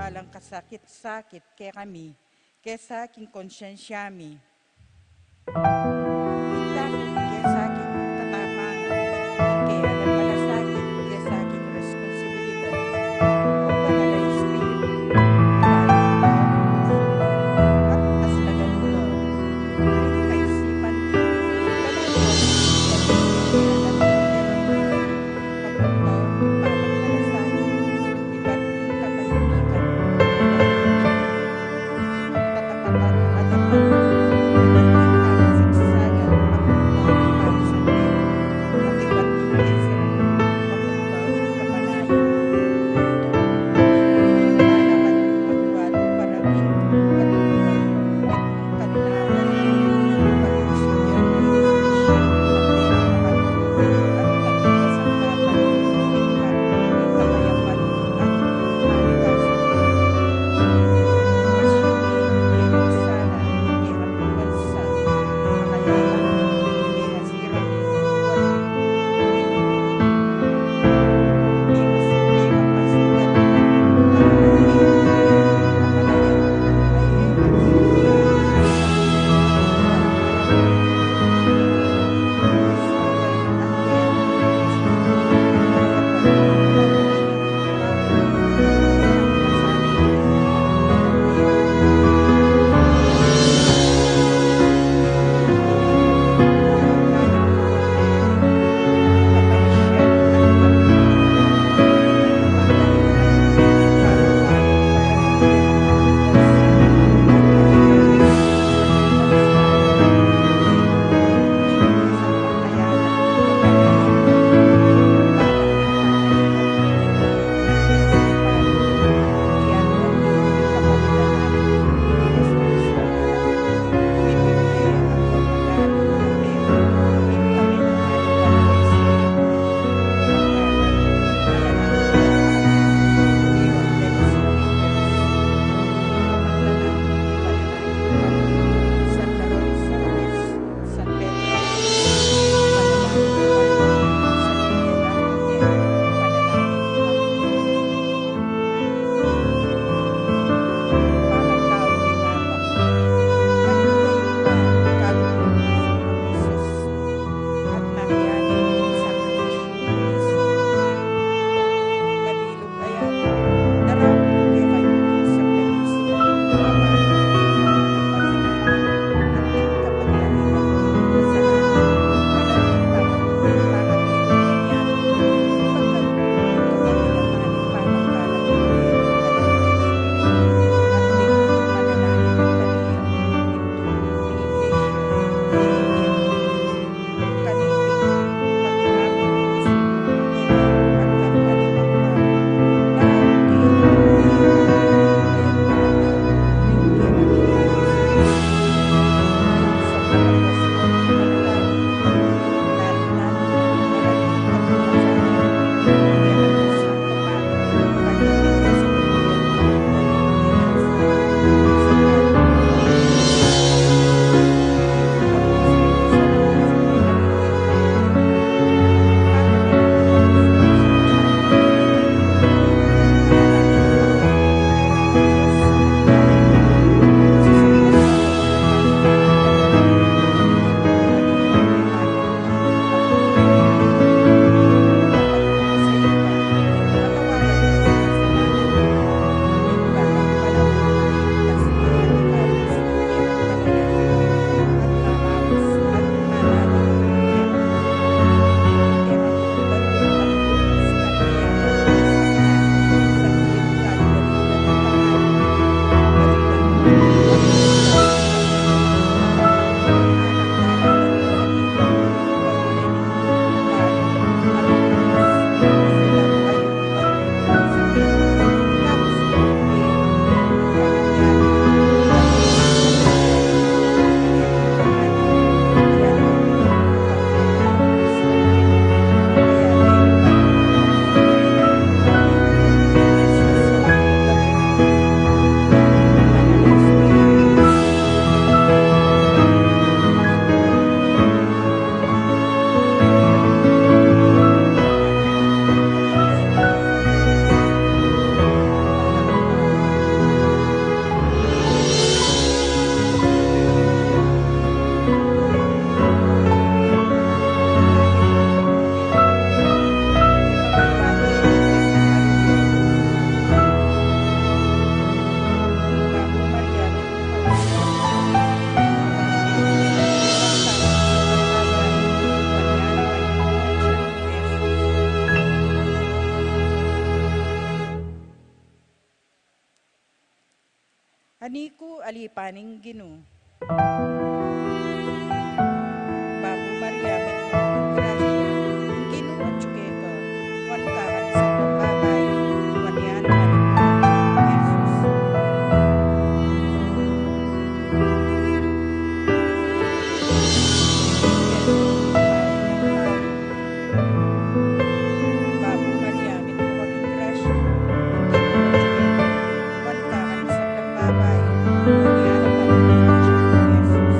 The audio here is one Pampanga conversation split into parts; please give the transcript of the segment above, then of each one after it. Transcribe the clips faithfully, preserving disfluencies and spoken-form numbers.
Alang kasakit-sakit kekami, kesa king konsyensya mi. Ing dakit kesa king katapangan, ing kekatamung malasakit kesa king responsibilidad, o banal a espiritu, at kaslagan mu, ing kaisipan, Ani ku alipan ing Ginu. Bapu Maria, mitmu ka king grasya, ing Ginu atyu keka, nuan ka karing sablang babai, nuan ya naman ing Jesus. Bapu Maria, mitmu ka king grasya, ing Ginu atyu keka, nuan ka karing sablang babai, nuan ya naman ing Jesus.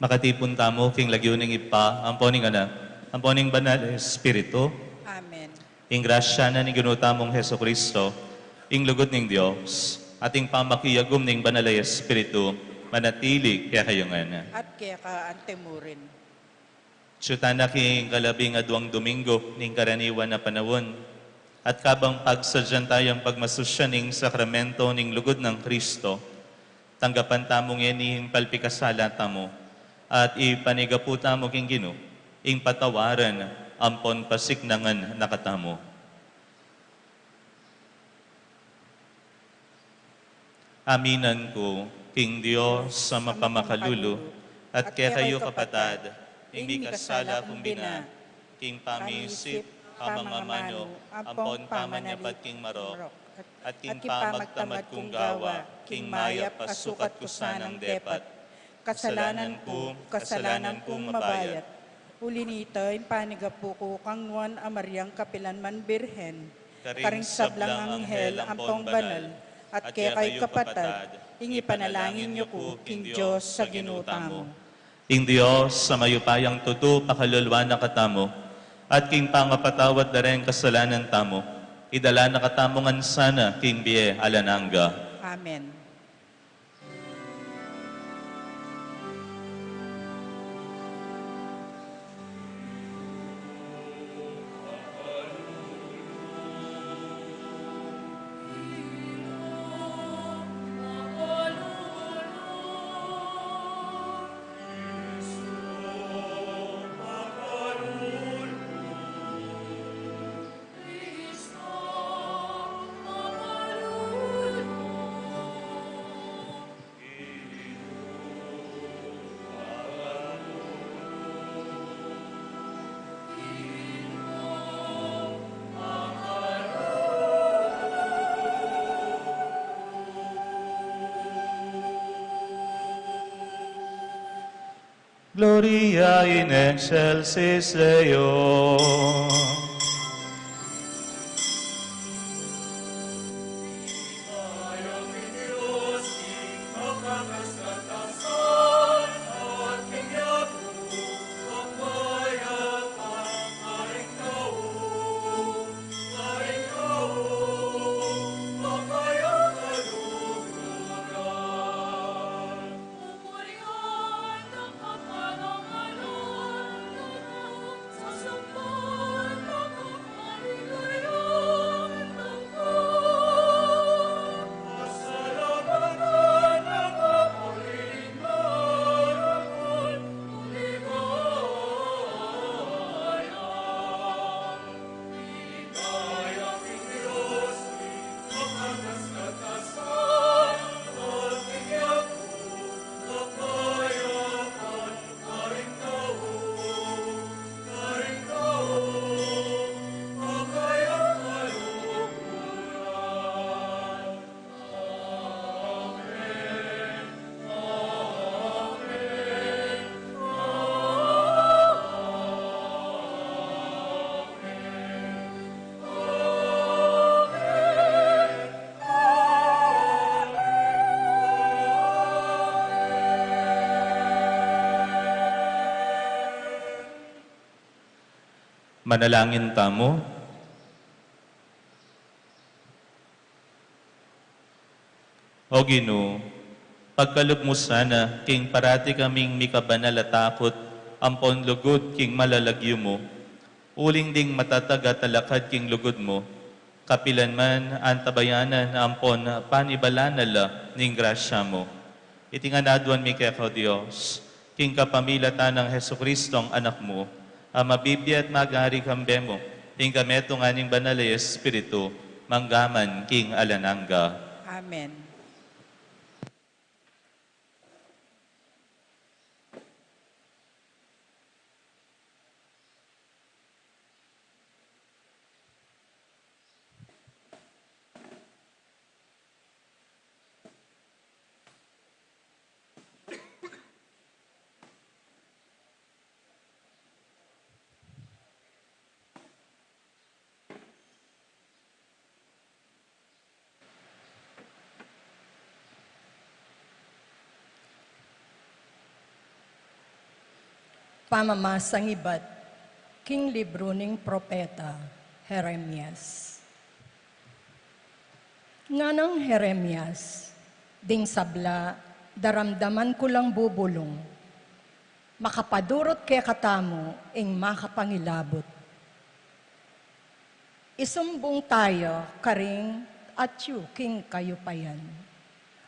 Makatipun tamu king lagyu ning Ibpa, ampo ning Anak, ampo ning Banal a Espiritu. Amen. Ing grasya na ning Ginu tamung Jesucristo, ing lugud ning Dios, at ing pamakiyagum ning Banal a Espiritu, manatili kekayu ngan. At keka antimurin. Atyu tana king kalabing aduang Domingo ning karaniwan a panaun, at kabang pagsadyan tayang pagmasusyan ning sakramento ning lugud nang Kristo, tanggapan tamu ngeni ing palpikasala tamu, at ipanigapu tamu king Ginu ing patawaran ampon pasiknangan na katamu. Aminan ku king Dios a mapamakalulu, at kekayu kapatad, ing mikasala kung bina, king pamisip, pamamanu, ampon pamanyapat king marok, at king pamagtamad kung gawa, king mayap a sukat ku sanang depat. Kasalanan ku, kasalanan kung mabayat. Uli nita, ing panigapu ku kang Nuan a Mariang kapilan man Birhen, karing sablang anghel ampong banal, at kekayu kapatad, ing ipanalangin yu ku king Dios a Ginu tamu. Ing Dios a mayupayang tutu pakaluluan na katamu, at king pangapatawad da reng kasalanan tamu, idala na katamu ngan sana king bie alang angga. Amen. Gloria in excelsis Deo. Manalangin tamu. O Ginu, pagkalub mu sana king parati kaming mikabanal a takut ampon lugud king malalagyu mu, uling ding matatag a talakad king lugud mu, kapilan man antabayanan ampon panibalan na la ning grasya mu. Iti ngan aduan mi keka, O Dios, king kapamilatan nang Jesucristong Anak mu, a mabibie at magari kambe mu, king kametungan ning Banal a Espiritu, mangga man king alang angga. Amen. Pamamasang ibat king libru ning propeta Jeremias. Nganang Jeremias, ding sabla daramdaman ku lang bubulung, makapadurut kekatamu ing makapangilabut. Isumbung taya karing atyu king kayupayan,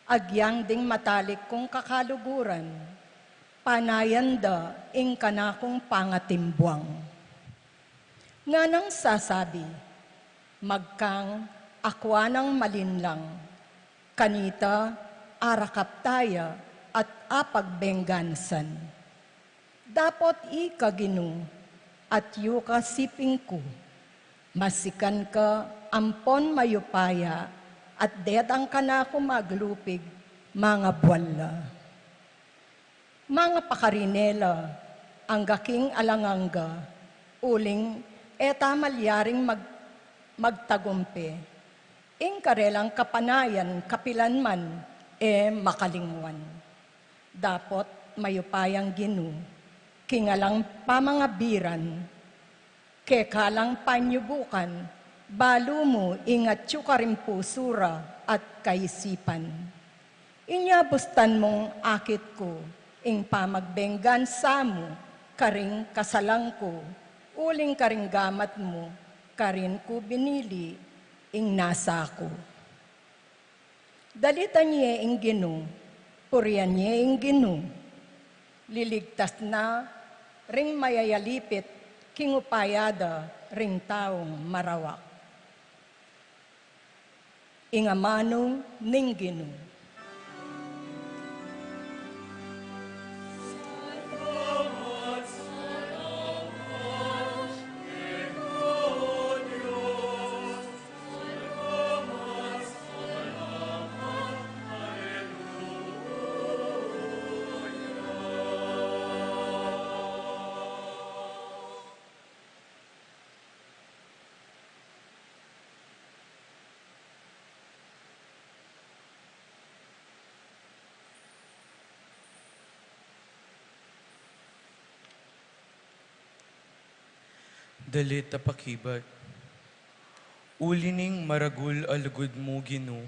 agyang ding matalik kung kakaluguran, panayan da ing kanakung pangatimbuang. Nganang sasabi, magkang akwa nang malinlang, kanita arakap taya at apagbenggansan. Dapot ika Ginu, atyu ka siping ku, masikan ka ampon mayupaya, at detang kanaku maglupig mangabual la. Mangapakarine la, angga king alang angga, uling e ta malyaring mag-, magtagumpe. Ing karelang kapanayan kapilan man e makalingwan. Dapot mayupayang Ginu, king alang pamangabiran, keka lang panyubukan, balu mu ing atyu karing pusu ra at kaisipan. Inya bustan mung akit ku ing pamagbenggansa mu karing kasalang ku, uling karing gamat mu karin ku binili ing nasa ku. Dalitan ye ing Ginu, purian ye ing Ginu, liligtas na ring mayayalipit king upaya da ring taung marawak. Ing amanu ning Ginu. Dalit a pakibat. Uli ning maragul a lugud mu, Ginu,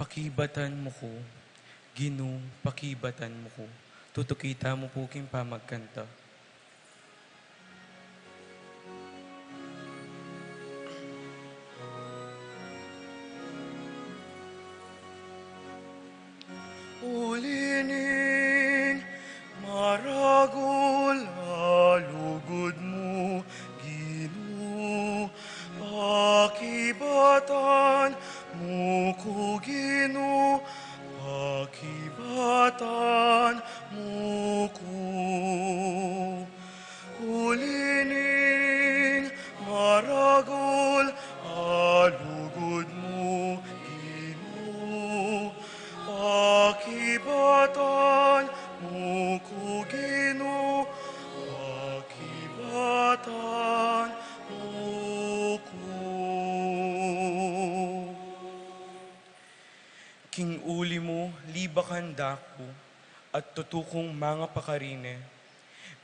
pakibatan mu ku. Ginu, pakibatan mu ku. Tutuki tamu pu king pamagkanta. Uli ning maragul a lugud mu, Ginu, pakibatan mu ku, Ginu, pakibatan mu ku. Uli ning maragul a lugud mu, Ginu, pakibatan mu ku, Ginu, pakibatan mu ku. King uli mu libakan da ku, at tutu kung mangapakarine.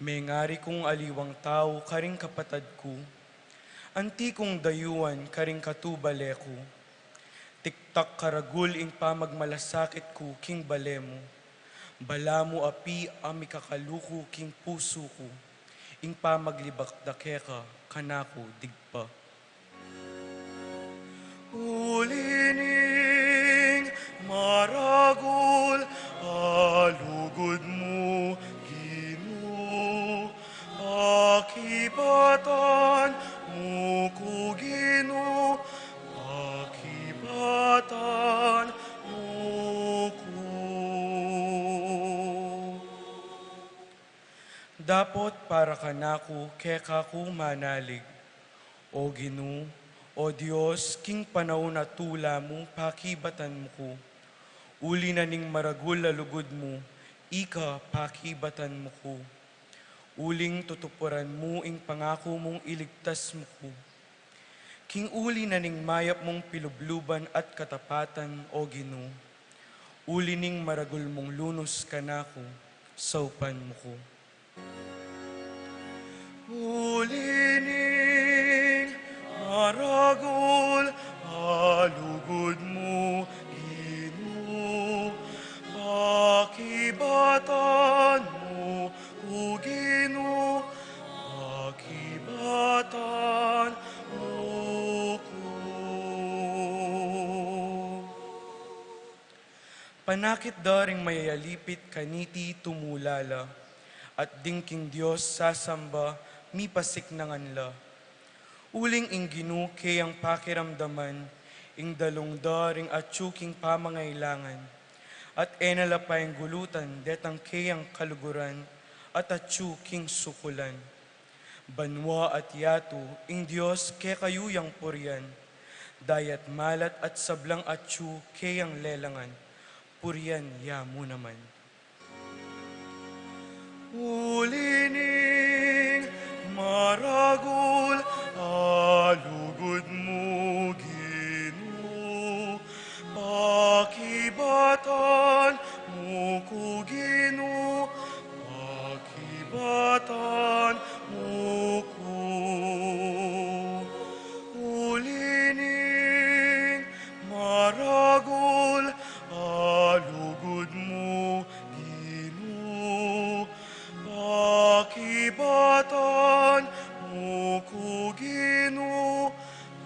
Mengari kung aliwang tau karing kapatad ku, anti kung dayuan karing katubale ku. Tiktak karagul ing pamagmalasakit ku king bale mu. Balamu api a mikakaluku king pusu ku. Ing pamaglibak da keka kanaku digpa. Uli ning maragul a lugud mu, Ginu, pakibatan mu ku, Ginu, pakibatan mu ku. Dapot para kanaku, keka ku manalig. O Ginu, O Dios, king panaun a tula mu, pakibatan mu ku. Uli na ning maragul a lugud mu, ika pakibatan mu ku. Uling tutupuran mu ing pangaku mung iligtas mu ku. King uli na ning mayap mung pilubluban at katapatan, O Ginu, uli ning maragul mung lunus kanaku, saupan mu ku. Uli ning maragul a lugud mu, Ginu, pakibatan mu ku, Ginu, pakibatan mu ku. Panakit da ring mayayalipit kaniti tumula la, at ding king Dios sasamba mipasiknangan la. Uling ing Ginu keyang pakiramdaman ing dalung da ring atyu king pamangailangan, at e na la painggulutan detang keyang kaluguran at atyu king sukulan. Banua at yatu, ing Dios kekayu yang purian, dayat malat at sablang atyu keyang lelangan, purian ya mu naman. Uli ning maragul a lugud mu, Ginu, pakibatan mu ku, Ginu, pakibatan mu ku. Uli ning maragul a lugud mu, Ginu, pakibatan mu ku, Ginu,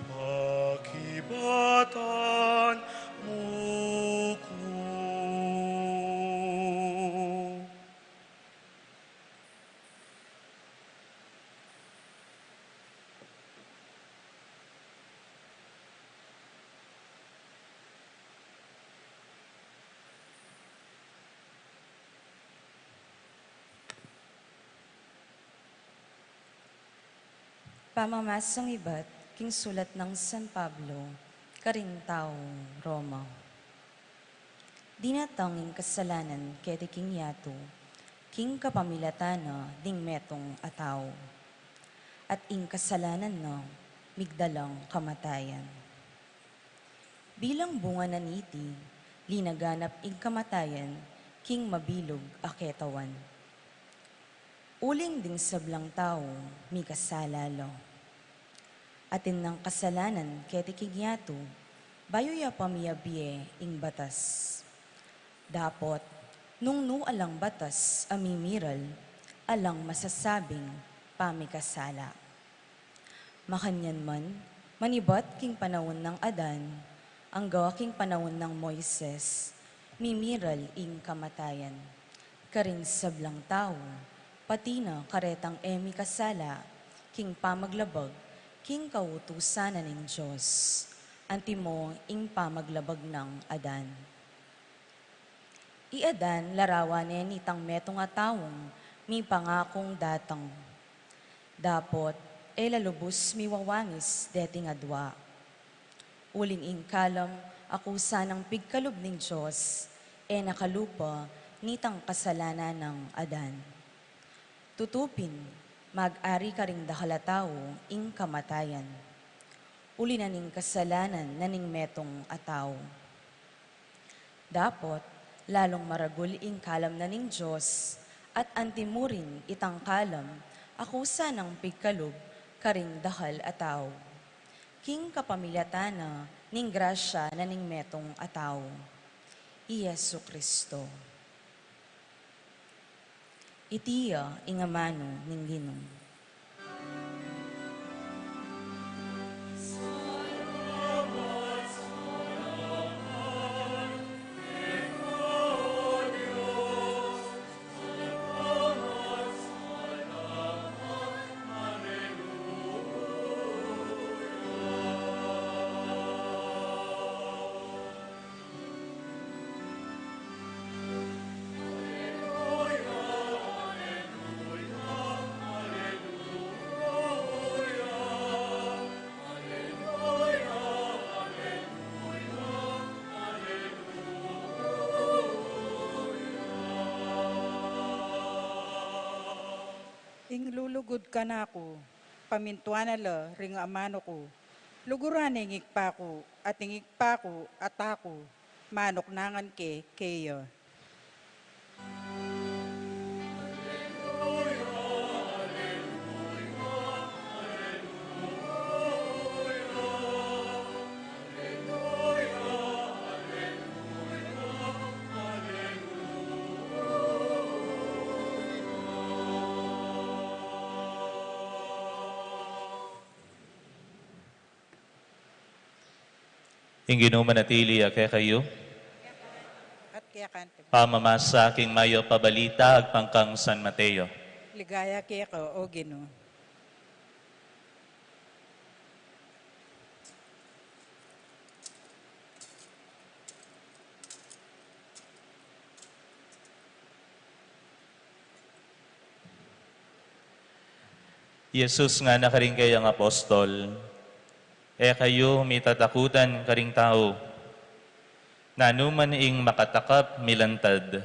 pakibatan mu ku. Pamamasang ibat king sulat nang San Pablo karing taga Roma. Dinatang ing kasalanan keti king yatu, king kapamilatan na ning metung a tau. At ing kasalanan na migdalang kamatayan. Bilang bunga na niti, linaganap ing kamatayan king mabilug a ketawan. Uling ding sablang tau mikasala la. Atin nang kasalanan keti king yatu, bayu ya pa miyabie ing batas. Dapot, nung nu alang batas a mimiral, alang masasabing pamikasala. Makanyan man, manibat king panaun nang Adan, angga king panaun nang Moises, mimiral ing kamatayan karing sablang tau, pati na karetang e mikasala, king pamaglabag king kautusan na ning Dios, antimo ing pamaglabag nang Adan. I Adan larawan ne nitang metung a taung mipangakung datang. Dapot, e la lubus miwawangis deting adua. Uling ing kalam a kusa nang pigkalub ning Dios, e na kalupa nitang kasalanan nang Adan. Tutu pin, mag-ari karing dakal a tau ing kamatayan, uli na ning kasalanan na ning metung a tau. Dapot, lalung maragul ing kalam na ning Dios, at anti mu rin itang kalam a kusa nang pigkalub karing dakal a tau, king kapamilatan na ning grasya na ning metung a tau, i Jesu-Cristo. Iti ya ing amanu ning Ginu. Ing lulugud kanaku, pamintuan na la ring amanu ku. Luguran ne ing Ibpa ku, at ing Ibpa ku at aku, manuknangan ke keya. Ing Ginu manatili ya kekayu. At keka naman. Pamamasa king mayap a balita agpang kang San Mateo. Ligaya keka, O Ginu. Jesus ngana karing kayang apostol, "E kayu mitatakutan karing tau. Nanu man ing makatakap milantad,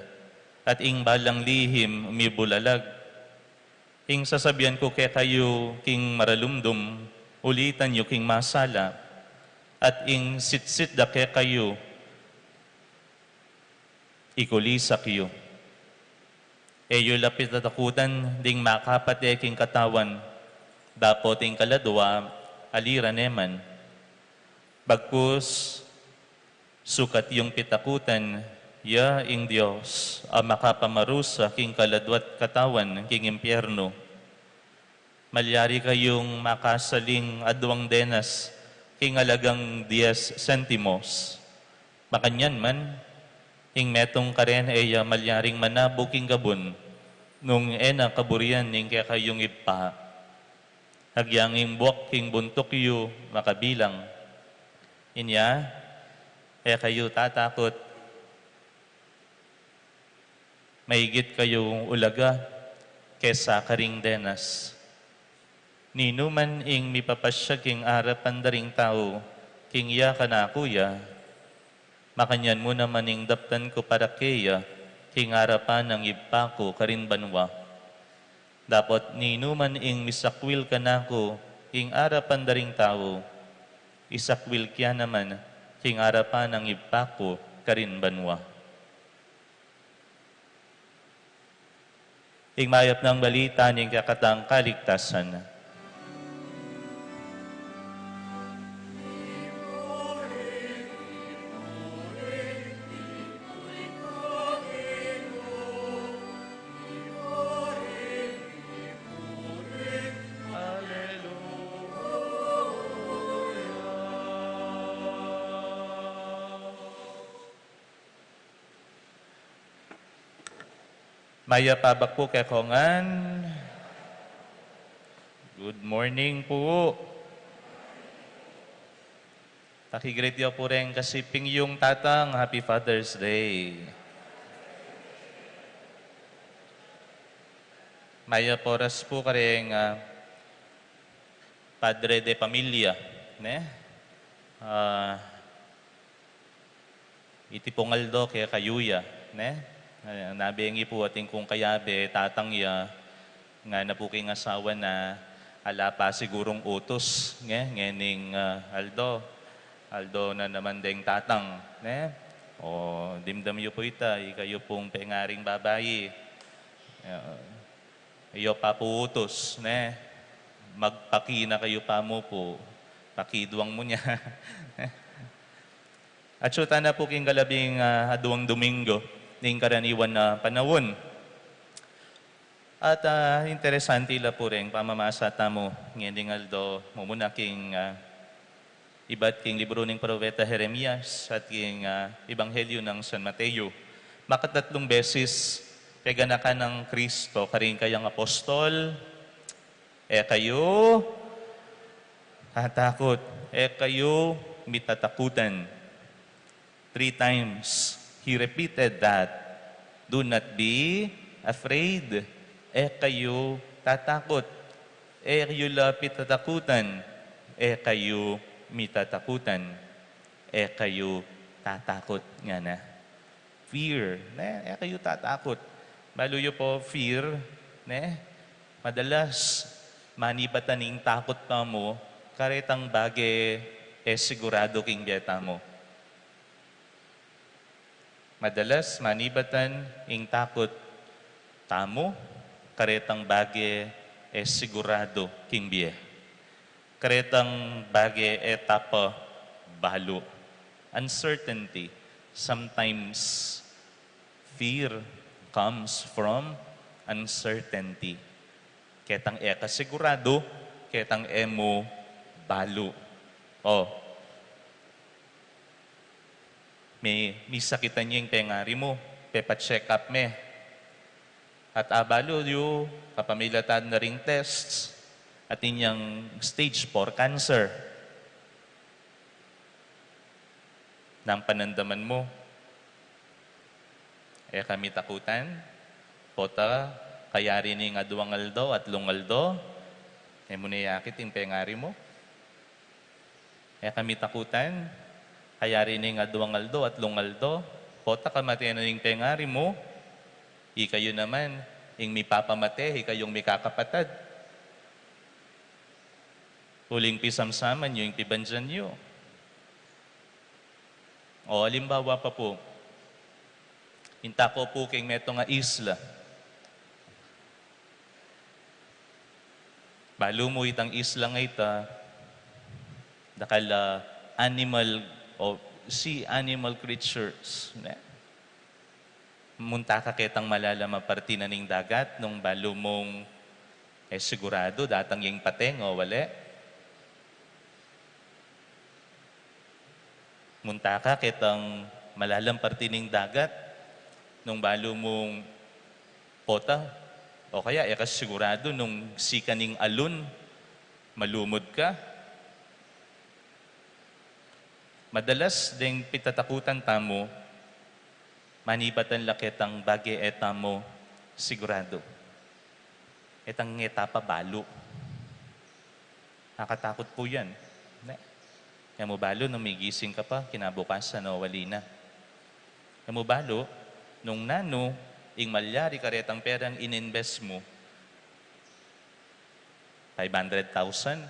at ing balang lihim mibulalag. Ing sasabian ku kekayu king maralumdum, ulitan yu king masala, at ing sitsit da kekayu, ikulisak yu. E yu la pitatakutan ding makapate king katawan, dapot ing kaladwa, ali ra ne man. Bagkus, sukat yung pitakutan ya ing Dios a makapamarusa king kaladwa't katawan king impiernu. Malyari kayung makasaling adwang denas king alagang dies sentimos. Makanyan man, ing metung karen e ya malyaring manabu king gabun, nung e na kaburian ning kekayung Ibpa. Agyang ing buak king buntuk yu makabilang. Inya, e kayu tatakut. Maigit kayung ulaga kesa karing denas. Ninuman ing mipapasyag king arapan da ring tau, king iya kanaku ya, makanyan mu naman ing daptan ku para keya, king arapan nang Ibpa ku karin banua. Dapot ninuman ing misakwil kanaku king arapan da ring tau, isakwil kya naman king arapan nang Ibpa ku karin banua." Ing mayap nang balita ning kekatang kaligtasan. Mayap a abak pu kekongan. Good morning pu. Paki-greet yu pu reng kasiping yung tatang, Happy Father's Day. Mayap a oras pu kareng, ah, padre de pamilya, ne? Ah, iti pung aldo kekayu ya, ne? Ah, nabengi pu atin kung kayabe, tatang ya, ngana pu king asawa na, ala pa sigurung utus, nge, ngening, ah, aldo. Aldo na naman deng tatang, ne? O, dimdam yu pu ita, ikayu pung pengaring babayi. Ah, Iyo pa pu utus, ne? Magpaki na kayu pa mu pu. Pakiduang mu nya. Atsu tana pu king kalabing, ah, aduang Domingo ning karaniwan a panaun. At, ah, interesante la pu reng pamamasa tamu ngening aldo, mumuna king, ah, ibat king libru ning propeta Jeremias at king, ah, Ebanghelyo nang San Mateo. Makatatlung beses, peganakan nang Kristo karing kayang apostol, "E kayu tatakut, e kayu mitatakutan." Three times, he repeated that. "Do not be afraid. E kayu tatakut. E yu la pitatakutan. E kayu mitatakutan. E kayu tatakut," ngana. Fear, ne? E kayu tatakut. Balu yu pu, fear, ne? Madalas, manibatan ing takut tamu karetang bage e sigurado king bie tamu. Madalas, manibatan ing takut tamu karetang bage e sigurado king bie. Karetang bage e ta pa balu. Uncertainty. Sometimes, fear comes from uncertainty. Ketang e ka sigurado, ketang e mu balu. O, Me, misakitan ya ing pengari mu, pepa-check up me. At abalu yu, kapamilatan na ring tests, atin yang stage four cancer. Nanu ing panandaman mu? E ka mi takutan, pota kayari ning aduang aldo, atlung aldo, e mu ne akit ing pengari mu. E ka mi takutan, kayari ning aduang aldo, atlung aldo, pota kamate na ning pengari mu, ikayu naman ing mipapamate, ikayung mikakapatad. Uling pisamsaman yu ing pibandian yu. O, alimbawa pa pu, inta ko pu king metung a isla. Balu mu itang isla nga ita, dakal a animal o sea animal creatures, ne? Munta ka ketang malalam a parti na ning dagat nung balu mung, e, siguradu datang yang pateng o wala. Munta ka ketang malalam parti ning dagat nung balu mung pota, o kaya e ka siguradu nung sikan ing alon, malumud ka. Madalas deng pitatakutan tamu, manibatan la ketang bage e tamu siguradu. Etang e ta pa balu. Nakatakut pu yan, ne? E mu balu nung migising ka pa kinabukasan o wali na. E mu balu nung nanu ing malyari karetang perang in-invest mu. Five hundred thousand.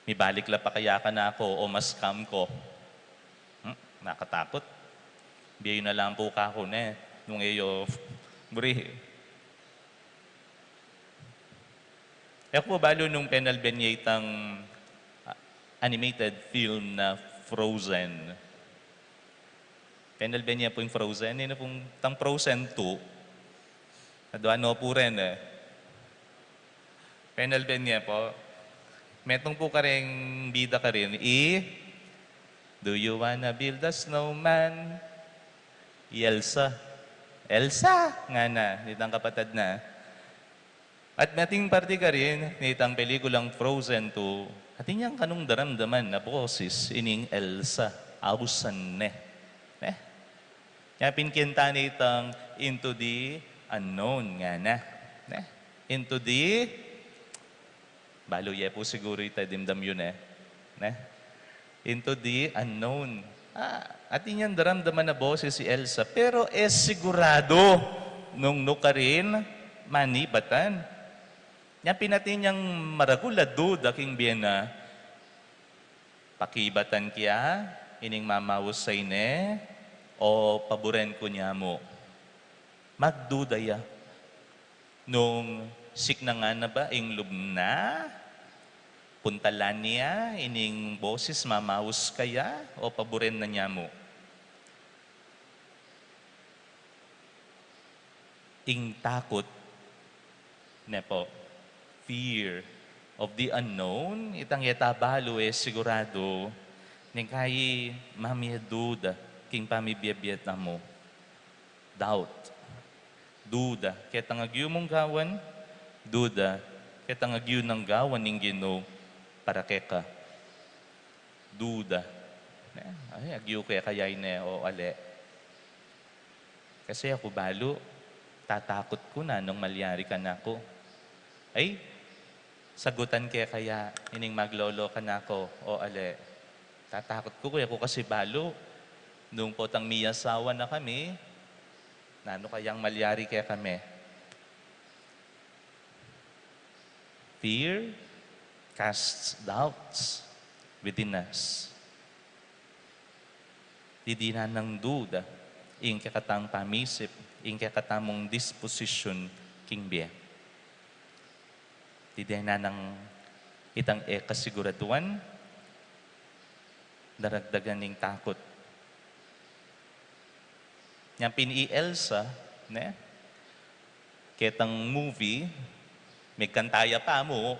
Mibalik la pa kaya kanaku o ma-scam ku? Hmm, nakatakut. Bie yu na lang pu kaku ne, nung e yu buri. E ku balu nung penalben ye itang, ah, animated film na Frozen. Penalben ye pu ing Frozen, ini pung tang Frozen two. Adua no pu rin e. Penalben ye pu. Metung pu karing bida karin, i, "Do you wanna build a snowman?" I Elsa. "Elsa!" ngana nitang kapatad na. At meting parti karin nitang pelikulang Frozen two, atin yang kanung daramdaman a boses ining Elsa, ausan ne. Ne? Nya pin kinta nitang Into the Unknown ngana. Ne? Into the, balu ye pu siguru ita dimdam yu ne. Ne? Into the unknown. Ah, atin yang daramdaman a boses i Elsa, pero e siguradu nung nukarin manibatan. Nya pin atin yang maragul a duda king bie na, pakibatan ke ya ining mamausay ne o paburen ku ne mu? Magduda ya. Nung siknangan na ba ing lub na, puntalan ne ya ining boses mamaus kaya o paburen na ne mu? Ing takut, ne pu, fear of the unknown, itang e ta balu e siguradu, neng kayi mamie duda king pamibie-bie tamu. Doubt. Duda ketang agyu mung gawan, duda ketang agyu nang gawan ning Ginu para keka. Duda. Ne? Ay, agyu ke kaya ini o ali? Kasi aku balu, tatakut ku nanung malyari kanaku. Ay, sagutan ke kaya ining maglolo kanaku o ali? Tatakut ku, e ku kasi balu, nung potang miyasawa na kami, nanu kayang malyari kekami? Fear casts doubts within us. Didinan nang duda ing kekatang pamisip, ing kekatamung disposisyun king bie. Didinan nang itang e kasiguraduan, daragdagan ning takut. Nyang pin i Elsa, ne? Ketang movie, megkanta ya pa mu,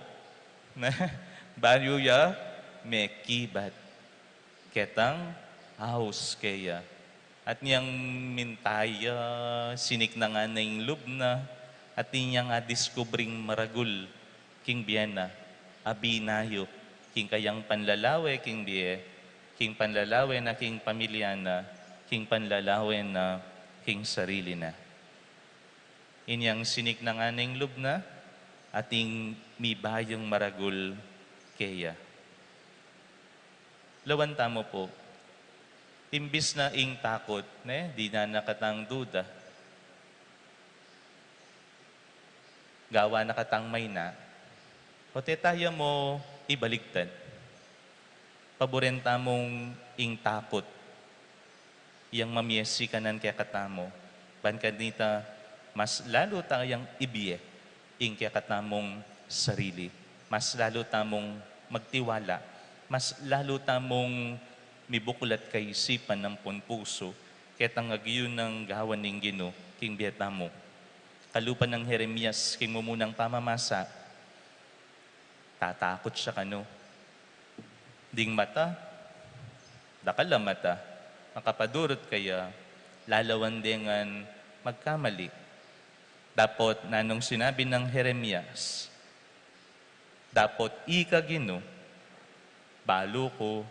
ne? Bayu ya mekibat. Ketang aus keya. At inyang minta ya, siniknangan na ing lub na, at inyang a diskubring maragul king bie na, abinayu king kayang panlalawe king bie, king panlalawe na king pamilya na, king panlalawe na king sarili na. Inyang siniknangan na ing lub na, ating mibayung maragul keya. Lawan tamu pu, imbis na ing takut, ne, dinan na katang duda, gawan na katang maina, o te taya mu ibaligtad. Paburen tamung ing takut yang mamie sikanan kekatamu. Ban kanita, mas lalu tayang ibie ing kekatamung sarili. Mas lalu tamung magtiwala. Mas lalu tamung mibuklat kaisipan ampon pusu ketang agyu nang gawan ning Ginu king bie tamu. Kalupa nang Jeremias king mumunang pamamasa, tatakut ya kanu. Ding mata, dakal a mata, makapadurut kaya, lalawan de ngan magkamali. Dapot nanung sinabi nang Jeremias, dapot ika Ginu, balu ku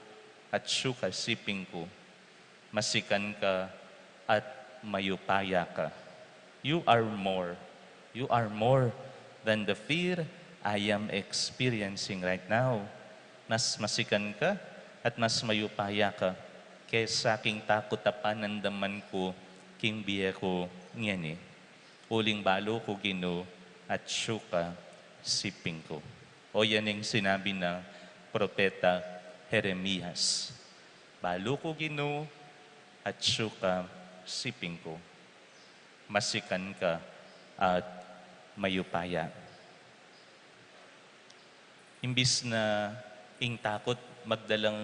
at atyu ka siping ku, masikan ka at mayupaya ka. You are more. You are more than the fear I am experiencing right now. Mas masikan ka at mas mayupaya ka kesa king takut a panandaman ku king bie ku ngeni. Uling balu ku Ginu, atyu ka siping ku. O yan ing sinabi nang propeta Jeremias. Balu ku Ginu, atyu ka siping ku. Masikan ka at mayupaya. Imbis na ing takut magdalang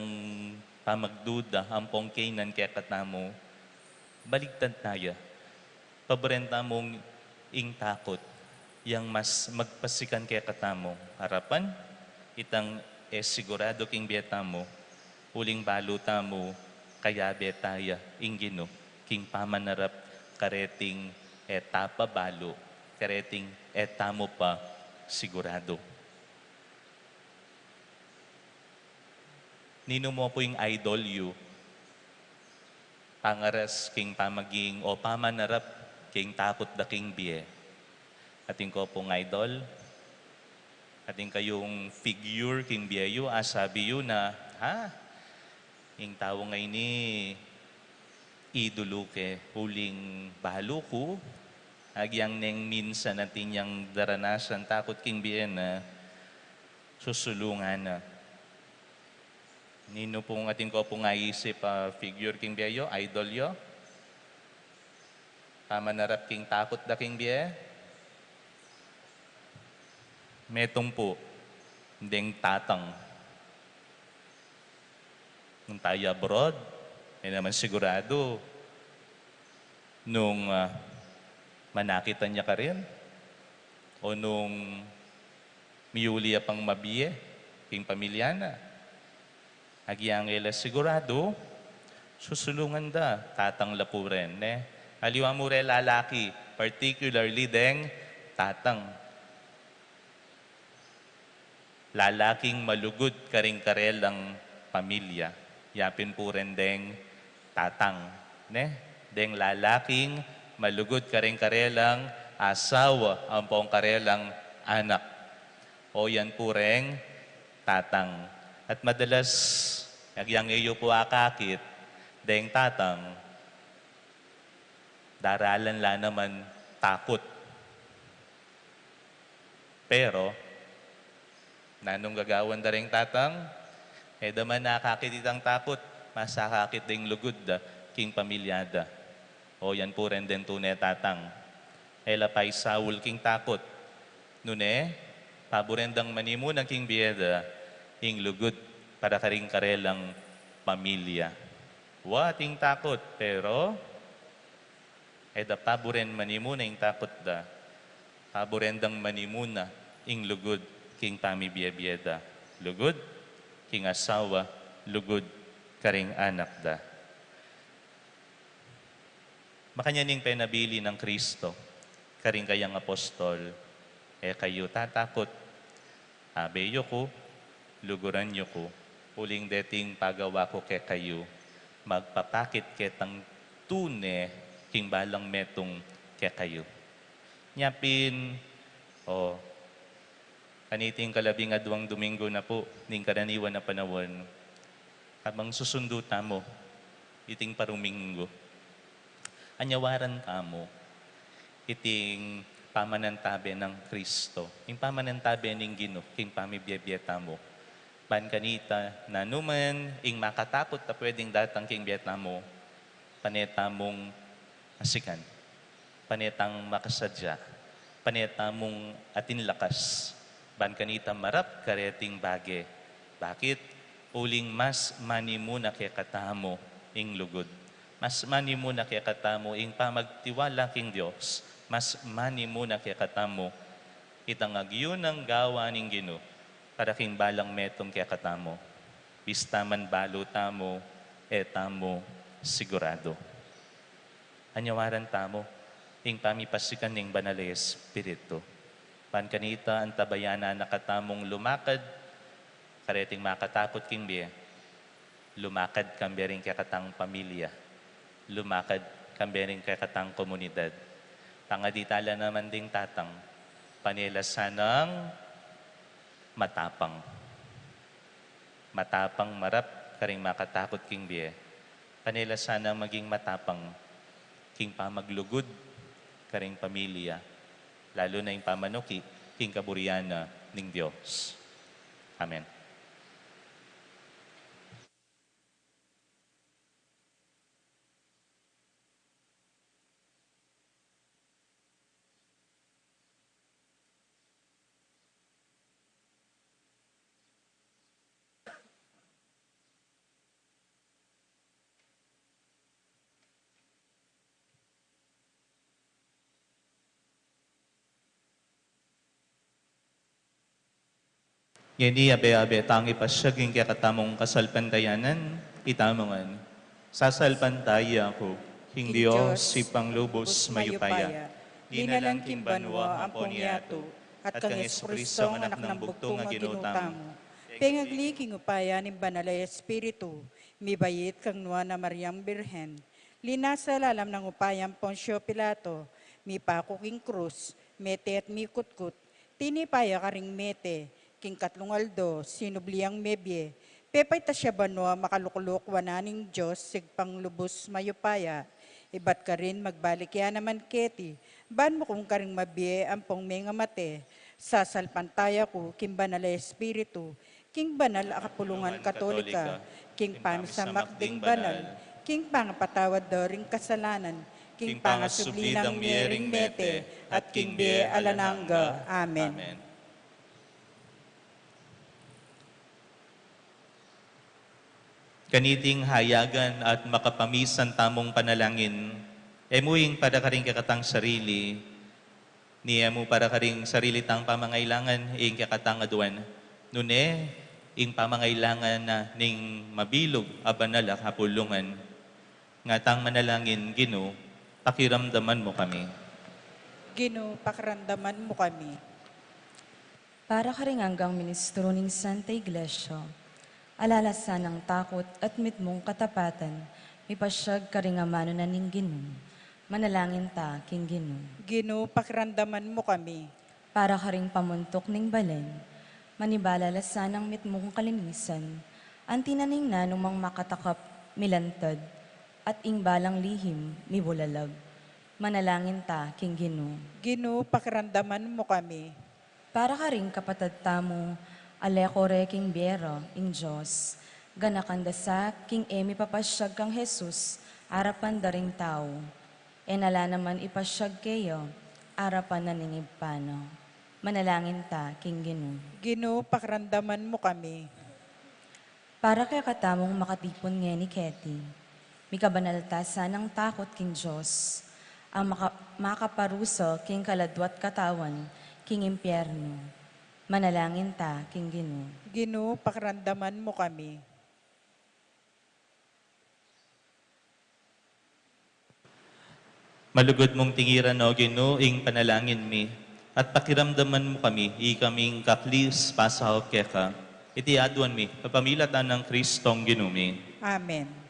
pamagduda ampong kainan kekatamu, baligtad taya. Paburen tamung ing takut yang mas magpasikan kekatamu. Arapan, itang e sigurado king bie tamu, uling balu tamu, kayabe taya ing Ginu king pamanarap kareting e ta pa balu, kareting e tamu pa sigurado. Ninu mu pu ing idol yu pangaras king pamaging o pamanarap king takut da king bie? Atin ko pung idol, atin kayung figure king bie yu, asabi yu na, ha? Ing tau ngeni idulu ke, uling balu ku, agyang neng minsan atin yang daranasan takut king bie na, susulungan na. Ninu pung atin ko pung aisip a figure king bie yu, idol yu? Pamanarap king takut da king bie? Metung pu, deng tatang. Nung taya abroad, e naman sigurado nung, ah, manakitan ya karin o nung miyuli ya pang mabie king pamilya na. Agyang e la sigurado, susulungan da, tatang la pu ren, ne? Aliwa mu re lalaki, particularly deng tatang. Lalaking malugud karing karelang pamilya, yapin pu ren deng tatang, ne? Deng lalaking malugud karing karelang asawa ampong karelang anak. O yan pu reng tatang. At madalas, agyang e yu pu akakit deng tatang, daralan la naman takut. Pero, nanung gagawan da reng tatang? E da man akakit itang takut, mas akakit deng lugud da king pamilya da. O yan pu ren deng tune tatang. E la paisaul king takut. Nune, paburen dang manimuna king bie da ing lugud para karing karelang pamilya. Wa ating takut, pero e da paburen manimuna ing takut da. Paburen dang manimuna ing lugud king pamibie-bie da. Lugud king asawa, lugud karing anak da. Makanyan ing penabilin nang Kristo karing kayang apostol, "E kayu tatakut, abe yu ku, luguran yu ku, uling deting pagawa ku kekayu, magpapakit ketang tune king balang metung kekayu." Nya pin, o, kaniting kalabing adwang Domingo na pu ning karaniwan a panaun, kabang susundu tamu iting paruminggu, anyawaran tamu iting pamanantabe nang Kristo, ing pamanantabe ning Ginu king pamibie-bie tamu. Ban kanita, nanu man ing makatakut a pwedeng datang king bie tamu, pane tamung asikan, pane tang makasadya, pane tamung atin lakas, ban kanita marap kareting bage. Bakit? Uling mas manimu na kekatamu ing lugud, mas manimu na kekatamu ing pamagtiwala king Dios, mas manimu na kekatamu itang agyunang gawa ning Ginu para king balang metung kekatamu. Bista man balu tamu, e tamu siguradu. Anyawaran tamu ing pamipasikan ning Banal a Espiritu. Ban kanita, antabayanan na katamung lumakad kareting makatakut king bie, lumakad kambe ring kekatang pamilya, lumakad kambe ring kekatang komunidad. Pangadi tala naman ding tatang, pane la sanang matapang. Matapang marap karing makatakut king bie, pane la sanang maging matapang king pamaglugud karing pamilya, lalu na ing pamanuki king kaburian na ning Dios. Amen. Ngeni, abe-abe tang ipasiag ing kekatamung kasalpantayanan, itamu ngan. Sasalpantaya ku king Dios, Ibpang lubus mayupaya, linalang king banua ampong yatu, at kang Jesucristo, anak nang bugtung a Ginu tamu, pengagli king upaya ning Banal a Espiritu, mibait kang Nuan a Mariang Birhen, linasa lalam nang upayang Poncio Pilato, mipaku king krus, mete at mikutkut, tinipa ya karing mete, king katlung aldo sinubli yang mebie, pepaitas ya banua makalukluk wanan ning Dios Ibpang lubus mayupaya, ibat karin magbalik ya naman keti, ban mukum karing mabie ampong mengamate. Sasalpantaya ku king Banal a Espiritu, king banal a kapulungan Katolika, king pamisamak ding banal, king pangapatawad da ring kasalanan, king pangasubli dang mie ring mete, at king bie alang angga. Amen. Kaniting hayagan at makapamisan tamung panalangin, e mu ing para karing kekatang sarili, ni e mu para karing sarili tang pamangailangan ing kekatang aduan, nune ing pamangailangan na ning mabilug a banal a kapulungan. Nga tang manalangin, Ginu, pakiramdaman mu kami. Ginu, pakiramdaman mu kami. Para karing anggang ministro ning Santa Iglesia, ala la sanang takut at mitmung katapatan, mipasiag karing amanu na ning Ginu. Manalangin ta king Ginu. Ginu, pakiramdaman mu kami. Para karing pamuntuk ning balen, manibala la sanang mitmung kalinisan, anti na ning nanumang makatakap milantad, at ing balang lihim mibulalag. Manalangin ta king Ginu. Ginu, pakiramdaman mu kami. Para karing kapatad tamu a le ko re king bie ra ing Dios, ganakan da sa king e mipapasiag kang Jesus arapan da ring tau, e na la naman ipasiag keya arapan na ning Ibpa na. Manalangin ta king Ginu. Ginu, pakiramdaman mu kami. Para kekatamung makatipun ngeni keti, mikabanal ta sanang takut king Dios, a maka-, makaparusa king kaladwa't katawan king impyernu. Manalangin ta king Ginu. Ginu, pakiramdaman mu kami. Malugud mung tingiran, O Ginu, ing panalangin mi, at pakiramdaman mu kami, ikaming kaklis pasakop keka. Iti aduan mi kapamilatan nang Kristong Ginu mi. Amen.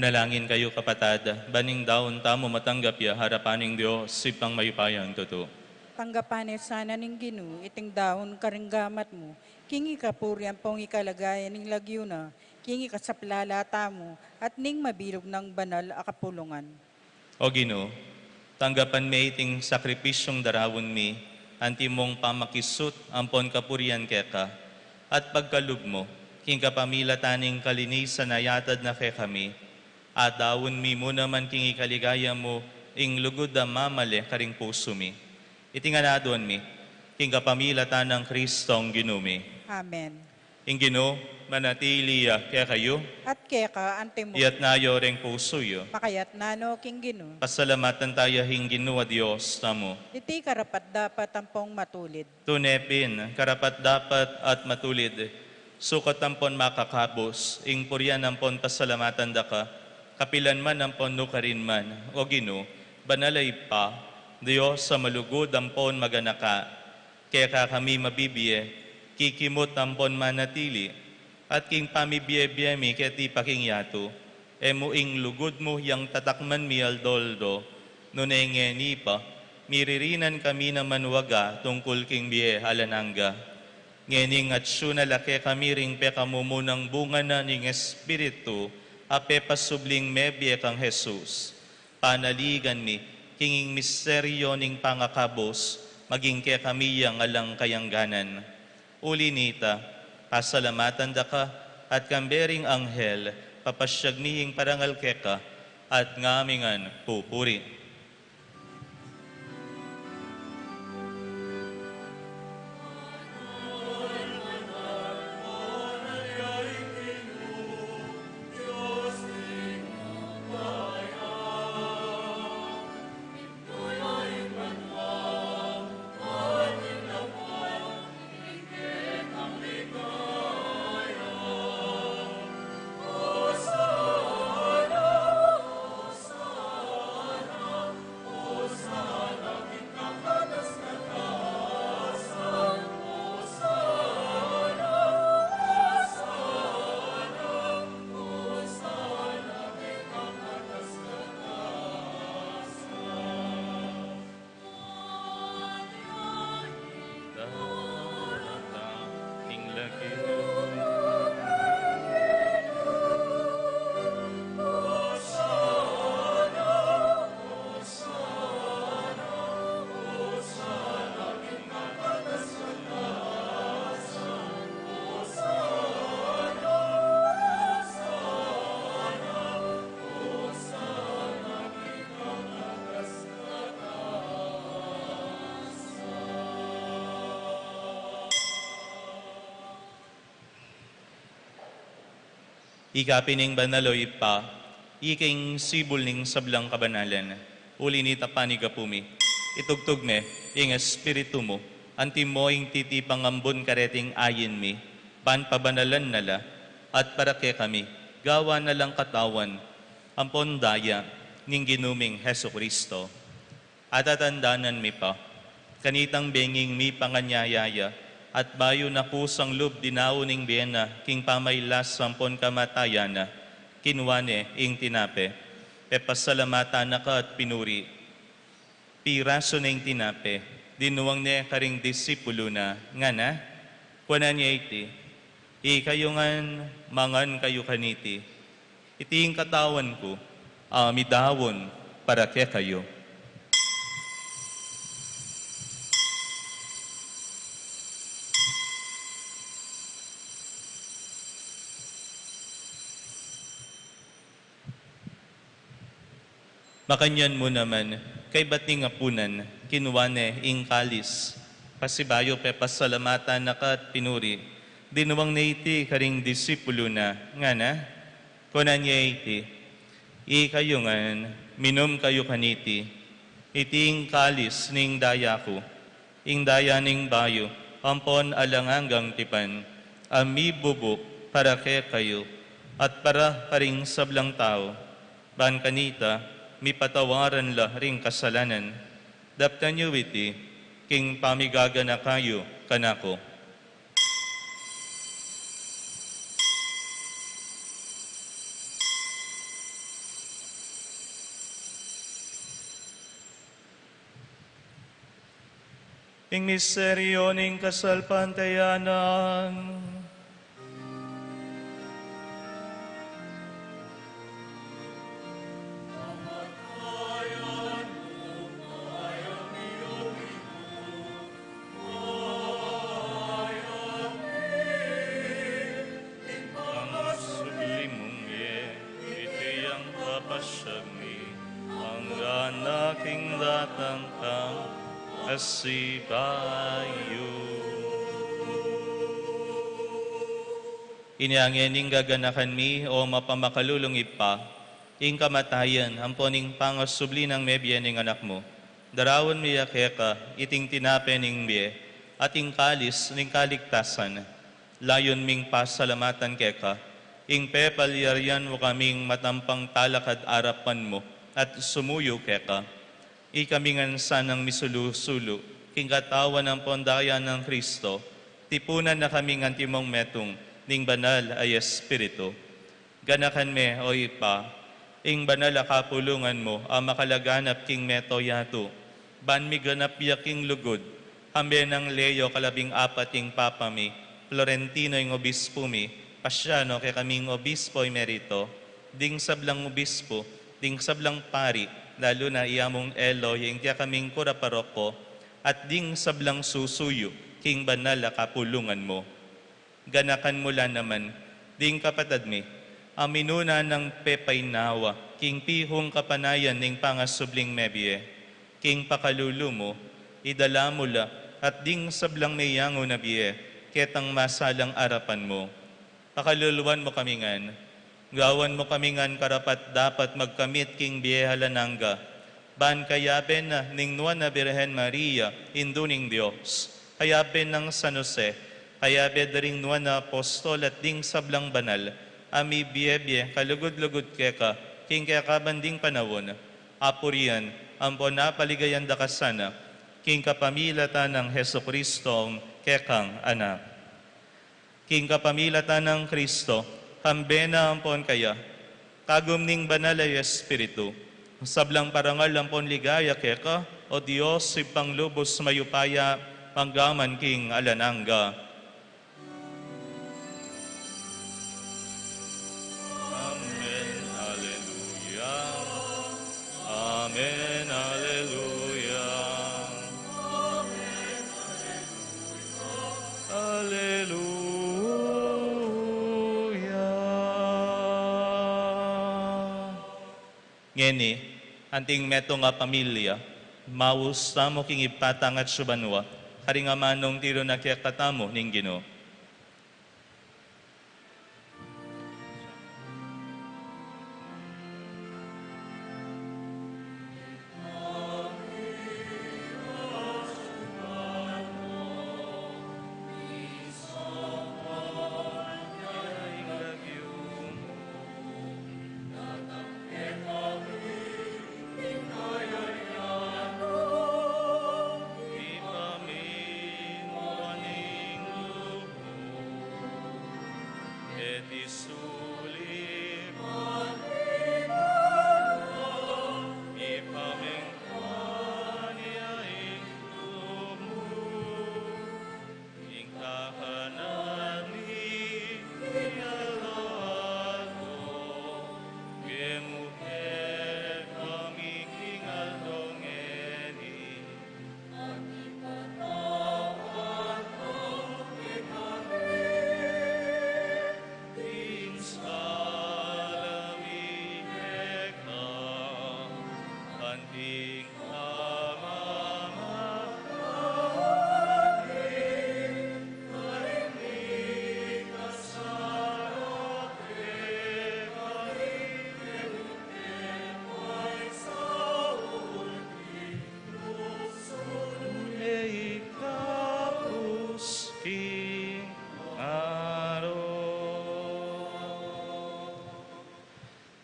Manalangin kayu, kapatad, ban ing daun tamu matanggap ya arapan ning Dios, Ibpang mayupayang tutu. Tanggapan ne sana ning Ginu iting daun karing gamat mu, king ikapurian ampong ikaligayan ning lagyu na, king ikasaplala tamu, at ning mabilug nang banal a kapulungan. O Ginu, tanggapan me iting sakripisyung daraun mi, antimong pamakisut ampon kapurian keka, at pagkalub mu, king kapamilatan ning kalinisan a yatad na kekami, adaun mi mu naman king ikaligaya mu, ing lugud a mamale karing pusu mi. Iti ngan aduan mi, king kapamilatan nang Kristong Ginu mi. Amen. Ing Ginu manatili ya kekayu. At keka antimu. Iyatas yu reng pusu yu. Makayatas no king Ginu. Pasalamatan taya ing Ginu a Dios tamu. Iti karapat-dapat ampong matulid. Tune pin, karapat-dapat at matulid, sukat ampon makakabus, ing purian ampon pasalamatan daka, kapilan man ampon nukarin man, O Ginu, banal a Ibpa, Dios a malugud ampon maganaka. Keka kami mabibie, kikimut ampon manatili, at king pamibie-bie mi keti pa king yatu, e mu ing lugud mu yang tatakman mi aldo-aldo, nune ngeni pa, miririnan kami naman waga tungkul king bie alang angga. Ngening atsu na la kekami ring pekamumunang bunga na ning Espiritu, a pepasubling mebie kang Jesus. Panaligan mi, king ing misteryo ning pangakabus, maging kekami yang alang kayangganan. Uli nita, pasalamatan daka, at kambe ring anghel, papasyag mi ing parangal keka, at ngami ngan pupuri. Ika pin ing banal, o Ibpa, ika ing sibul ning sablang kabanalan. Uli nita, panigapu mi, itugtug me ing Espiritu mu, antimo ing titipang ambun kareting ayin mi, ban pabanalan na la, at para kekami, gawan na lang katawan ampon daya ning Ginu ming Jesucristo. Atatandanan mi pa, kanitang benging mipanganyaya ya, at bayu na kusang lub dinaun ing bie na king pamailas ampon kamatayan na, kinua ne ing tinape, pepasalamatan na ka at pinuri, pirasu ne ing tinape, dinuang ne karing disipulu na, ngana, kuanan ye iti, ikayu ngan mangan kayu kaniti, iti ing katawan ku, a midaun para kekayu. Makanyan mu naman, kaybat ning apunan, kinua ne ing kalis, pasibayu pepasalamatan na ka at pinuri, dinuang ne iti karing disipulu na, ngana, kuanan ye iti, ikayu ngan, minum kayu kaniti, iti ing kalis ning daya ku, ing daya ning bayu ampon alang anggang tipan, a mibubuk para kekayu at para karing sablang tau, ban kanita mipatawaran la ring kasalanan. Daptan yu iti king pamigaganaka yu kanaku. Ing misteryo ning kasalpantayanan. Ang sublimung ye, iti yang papasyag mi, angga na king datang kang asibayu. Inya ngening gaganakan mi, o mapamakalulung Ibpa, ing kamatayan ampon ing pangasubli nang mebie ning Anak mu. Daraun mi ya keka iting tinape ning bie at ing kalis ning kaligtasan. Layun ming pasalamatan keka ing pepalyarian mu kaming matampang talakad arapan mu at sumuyu keka. Ikami ngan sanang misulu-sulu king katawan ampon daya nang Kristo, tipunan na kaming antimong metung ning Banal a Espiritu. Ganakan me, o Ibpa, ing banal a kapulungan mu a makalaganap king mabilug a yatu, ban miganap ya king lugud, kambe nang Leo kalabing apat ing Papa mi, Florentino ing Obispu mi, Pasiano kekaming Obispo Emerito, ding sablang obispu, ding sablang pari, lalu na i Among Elo, ing kekaming kura paroko, at ding sablang susuyu king banal a kapulungan mu. Ganakan mu la naman ding kapatad mi a minuna nang pepainawa king pihung kapanayan ning pangasubling mebie. King pakalulu mu, idala mu la at ding sablang meyangu na bie ketang masalang arapan mu. Pakaluluan mu kami ngan, gawan mu kami ngan karapat-dapat magkamit king bie alang angga, ban kayabe na ning Nuan a Birhen Maria, Indu ning Dios, kayabe nang San Jose, kayabe da ring nuan a apostol at ding sablang banal a mibie-bie kalugud-lugud keka king kekaban ding panaun, apurian ampon apaligayan da ka sana king kapamilatan nang Jesucristo, kekang Anak. King kapamilatan nang Kristo, kambe na ampon kaya, kagum ning Banal a Espiritu, sablang parangal ampon ligaya keka, o Dios, Ibpang lubus mayupaya, mangga man king alang angga. Amen. Alleluia. Amen. Alleluia. Alleluia. Ngeni, anting metung a pamilya, maus tamu king Ibpa tang atsu banua, karing amanung tiru na kekatamu ning Ginu.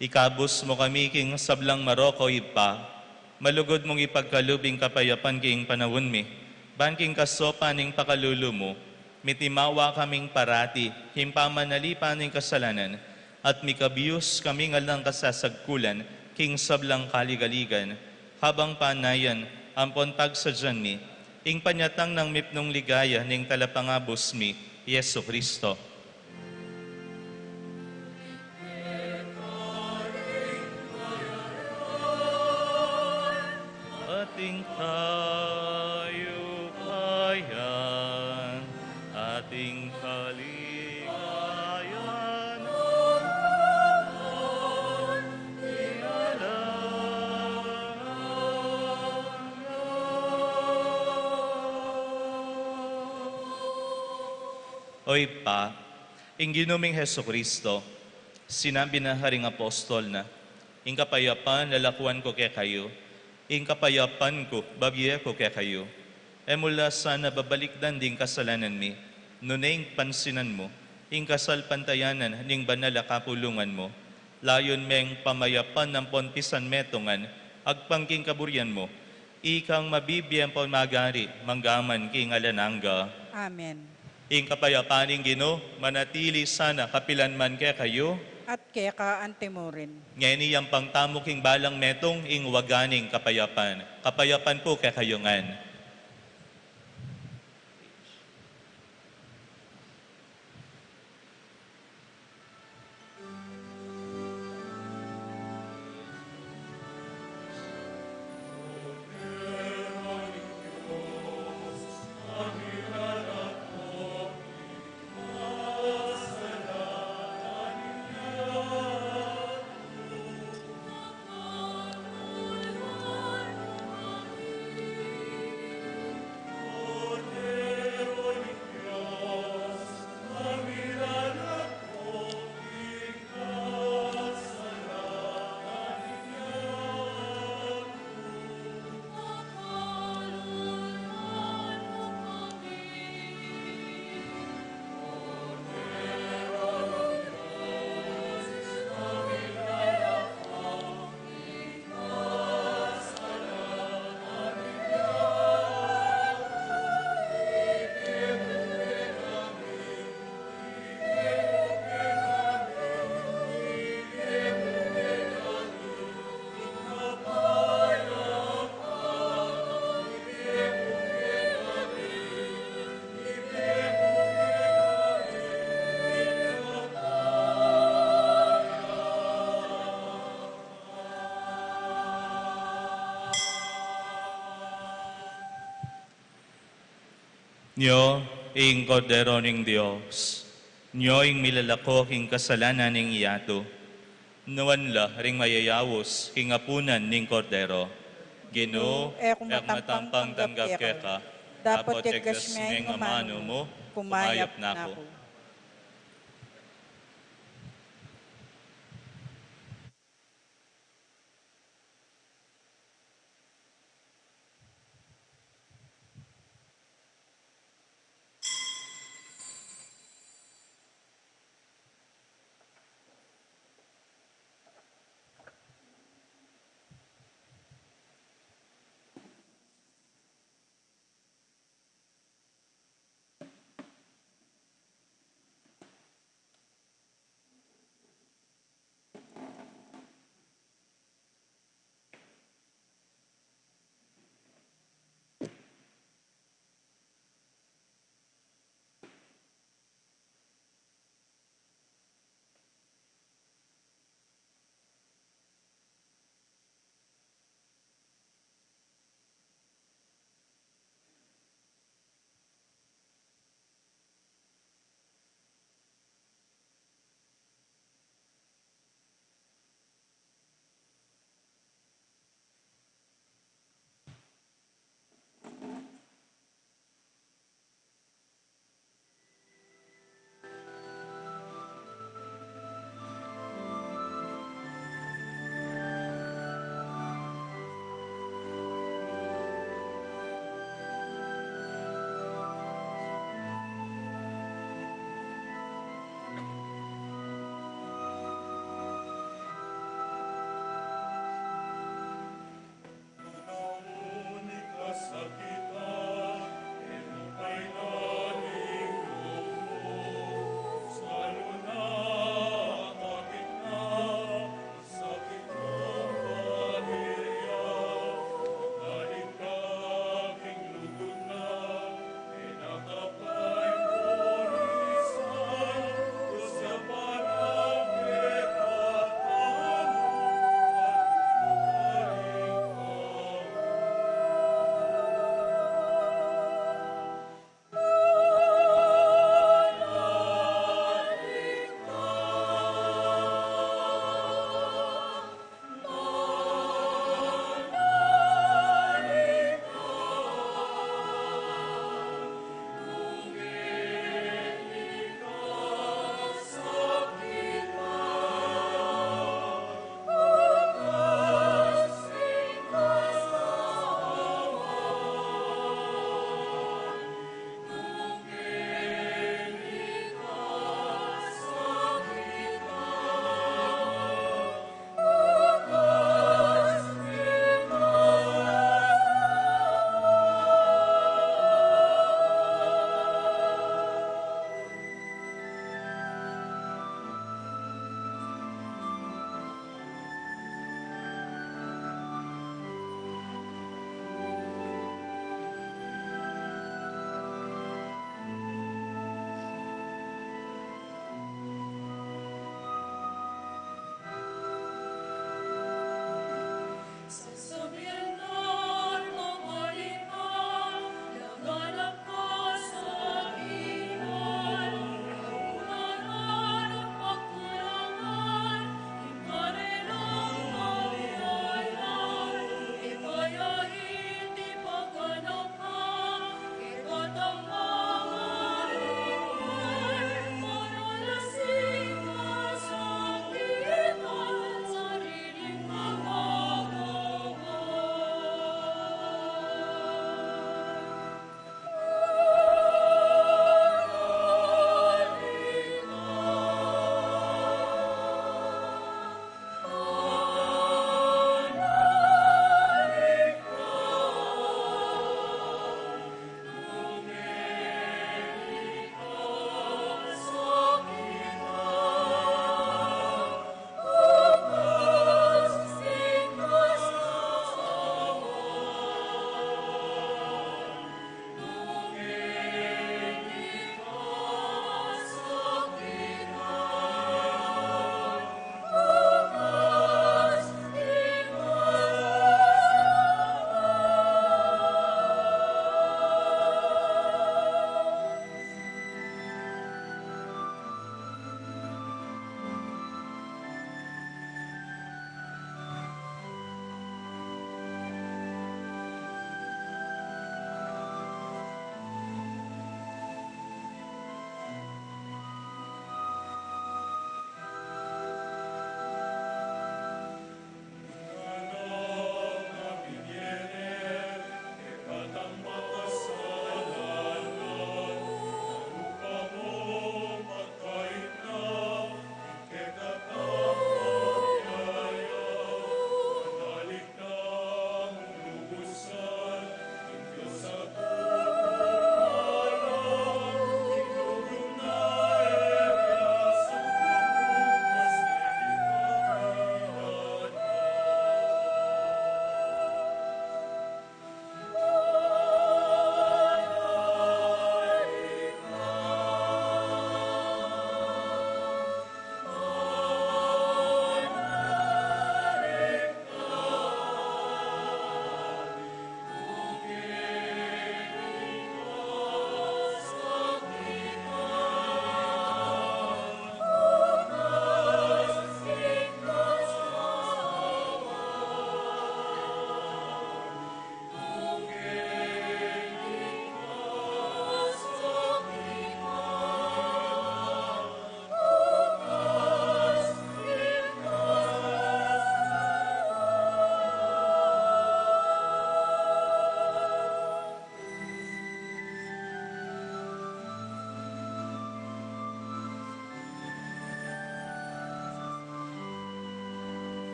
Ikabus mu kami king sablang marok, o Ibpa, malugud mung ipagkalub ing kapayapan king panaun mi, ban king kasopan ning pakalulu mu, mitimawa kaming parati king pamanalipan ning kasalanan, at mikabius kaming alang kasasagkulan king sablang kaligaligan, kabang panayan ampon pagsadyan mi Ing panyatang nang mipnung ligaya ning Talapangabus mi, Jesucristo. Ating kayupayan, ating kaligayan, Oy Pa, ing Ginu ming Jesucristo, sinabi na karing apostol na, "Ing kapayapan lalakuan ku kekayu, ing kapayapan ku babie ku kekayu." E mu la sana babalikdan ding kasalanan mi, nune ing pansinan mu ing kasalpantayanan ning banal a kapulungan mu. Layun meng pamayapan ampon pisan metungan agpang king kaburian mu. Ikang mabibie ampon magari manggaman king alang angga. Amen. Ing kapayapan ning Ginu manatili sana kapilan man kekayu. At keka antimurin. Ngeni yampang tamu king balang metung ing waga ning kapayapan. Kapayapan pu kekayu ngan. Nyo ing Kordero ning Dios, nyo ing milalako king kasalanan ning yatu. Nuan la ring mayayaus king apunan ning Kordero. Ginu, e ku matampang tanggap keka, dapot yagkas me ing amanu mu, kumayap na ku.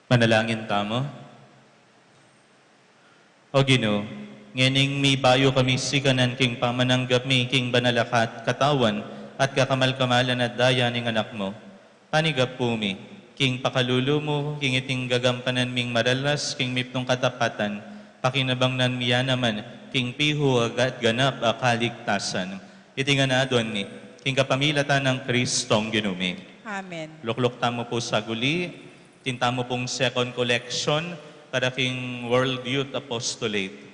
Manalangin tamu. O Ginu, ngening mibayu kami sikanan king pamananggap mi king banal a kat-, katawan at kakamal-kamalan at daya ning Anak mu, panigapu mi king pakalulu mu, king iting gagampanan ming maralas king mipnung katapatan, pakinabangnan mi ya naman king pihu at ganap a kaligtasan. Iti ngan aduan mi king kapamilatan nang Kristong Ginu mi. Amen. Lukluk tamu pu saguli, iting tamu pung second collection para king World Youth Apostolate.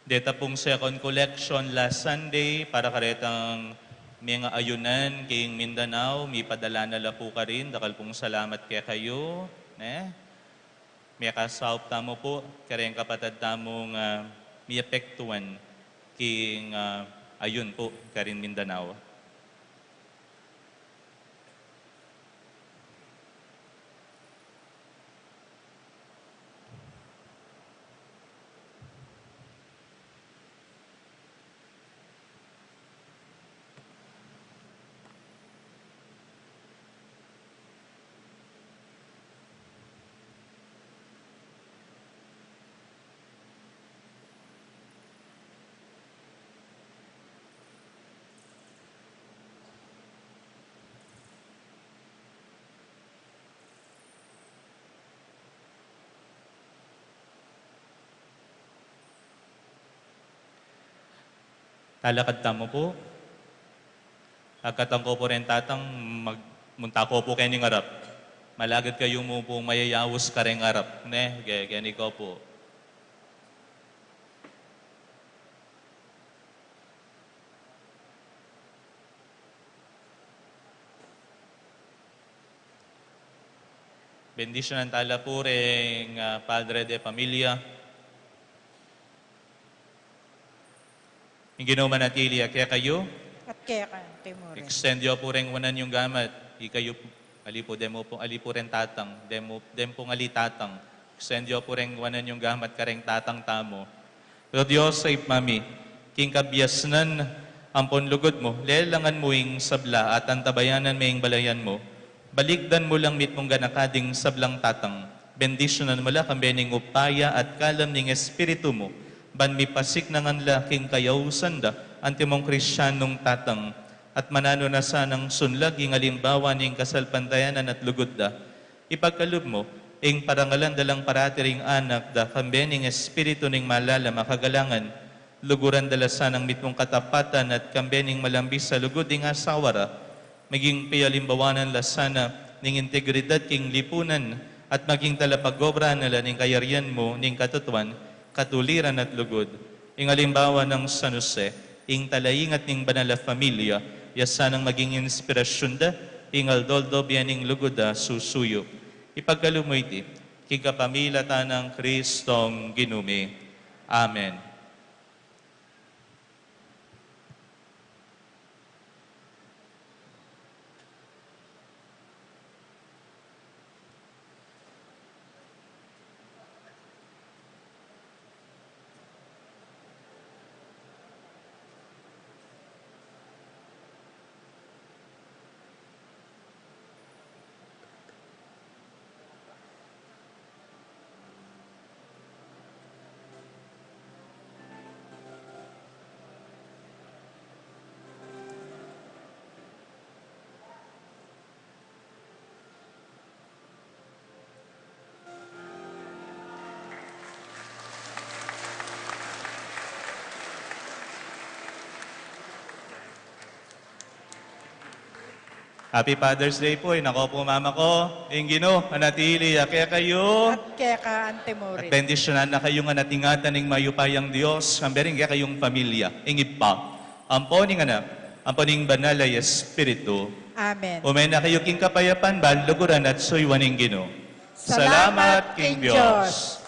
Deta pung second collection last Sunday para karetang mengayunan king Mindanao, mipadala na la pu karin, dakal pung salamat kekayu, ne? Mekasaup tamu pu kareng kapatad tamung, ah, miapektuan king, ah, ayun pu karin Mindanao. Talakad tamu pu. Agkatan ko pu reng tatang, mag-, munta ko pu keni ngarap. Malagad kayu mu pu mayayaus kareng arap, ne? Ke-, keni ko pu. Bendisyunan tala pu reng, ah, padre de familia. Ing Ginu manatili ya kekayu. At keka mu rin. Extend yu pu reng wanan yung gamat. Ikayu, ali pu, deng pu, ali pu reng tatang, deng pu, deng pung ali tatang. Extend yu pu reng wanan yung gamat kareng tatang tamu. O Dios, Ibpa mi, king kabiasnan ampon lugud mu, lelangan mu ing sabla at antabayanan me ing balayan mu. Balikdan mu lang mitmung ganaka ding sablang tatang. Bendisyunan mu la kambe ning upaya at kalam ning Espiritu mu, ban mipasiknangan la king kayausan da antimong Kristiyanung tatang, at mananu na sanang sunlag ing alimbawa ning kasalpantayanan at lugud da. Ipagkalub mu ing parangalan da lang parati ring anak da kambe ning Espiritu ning malalam a kagalangan. Luguran da la sanang mitmung katapatan at kambe ning malambis a lugud ing asawa ra. Maging pialimbawanan la sana ning integridad king lipunan at maging talapagobra na la ning kayarian mu ning katutuan, katuliran at lugud. Ing alimbawa nang San Jose, ing talaingat ning banal a familia, ya sanang maging inspirasyun da ing aldo-aldo bie ning lugud a susuyu. Ipagkalub mu iti king kapamilatan nang Kristong Ginu mi. Amen. Happy Father's Day pu. Ay nako pu, mama ko, ing Ginu manatili ya kekayu. At keka antimurin. At bendisyunan na kayu ngan at ingatan ning mayupayang Dios, kambe ring kekayung familia, ing Ibpa, ampo ning Anak, ampo ning Banal a Espiritu. Amen. Ume na kayu king kapayapan, ban luguran at suyuan ing Ginu. Salamat king Dios.